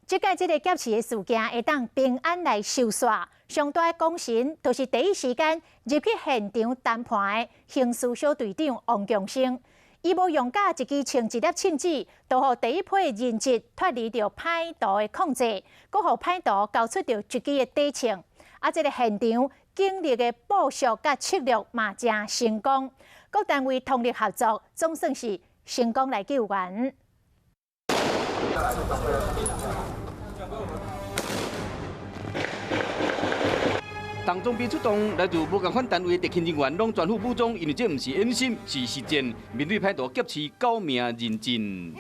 這擺這个劫持的事件會當平安來收煞，上大的功臣就是第一時間入去現場談判的刑事小隊長王強生。伊無用甲一支槍一粒銃子，就予第一批人質脫離著歹徒的控制，閣予歹徒交出著一支的底槍。啊，這个現場警力的部署佮策略嘛誠成功，各單位通力合作，總算是成功來救援。黨總兵出動，來自無仝款單位的特勤人員攏全副武裝，因為這毋是演習，是實戰。面對歹徒劫持九名人質，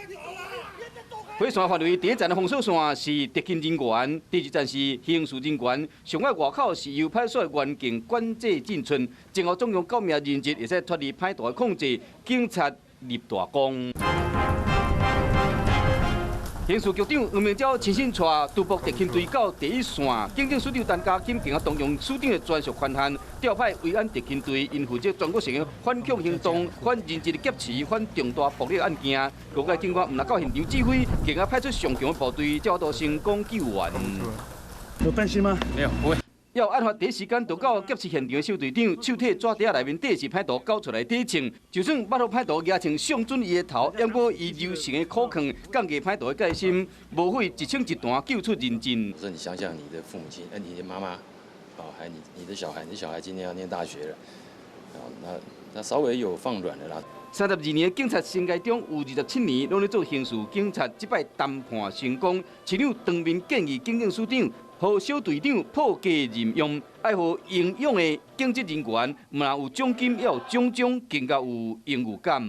火線範圍第一層的封鎖線是特勤人員，第二層是刑事人員，上愛外口是由派出所的員警管制進出，前後總共九名人質會使脫離歹徒的控制，警察立大功。刑事局長黃明昭親身帶督部特勤隊到第一線，警政署長陳家欽更加動用署長的專屬權限，調派維安特勤隊，𪜶負責全國性的反恐行動、反人質的劫持、反重大暴力案件。各界警官毋但到現場指揮，更加派出上強的部隊，才有成功救援。有擔心嗎？沒有，不會。要案發第一時間就到劫持現場的小隊長，手提紙袋內面底是歹徒交出來底槍，就算捌予歹徒舉槍相準伊的頭，毋過伊柔性的苦抗，降低歹徒的戒心，無費一槍一彈救出人質。我說你想想你的父母親，哎，你的媽媽，哦，還有你的小孩，你小孩今年要念大學了，哦，那稍微有放軟的啦。32年的警察生涯中，有27年攏咧做刑事警察，這擺談判成功，市長當面建議警政署長，予小隊長破格任用，愛予英勇的警職人員，毋但有獎金，也有獎章，更加有榮譽感。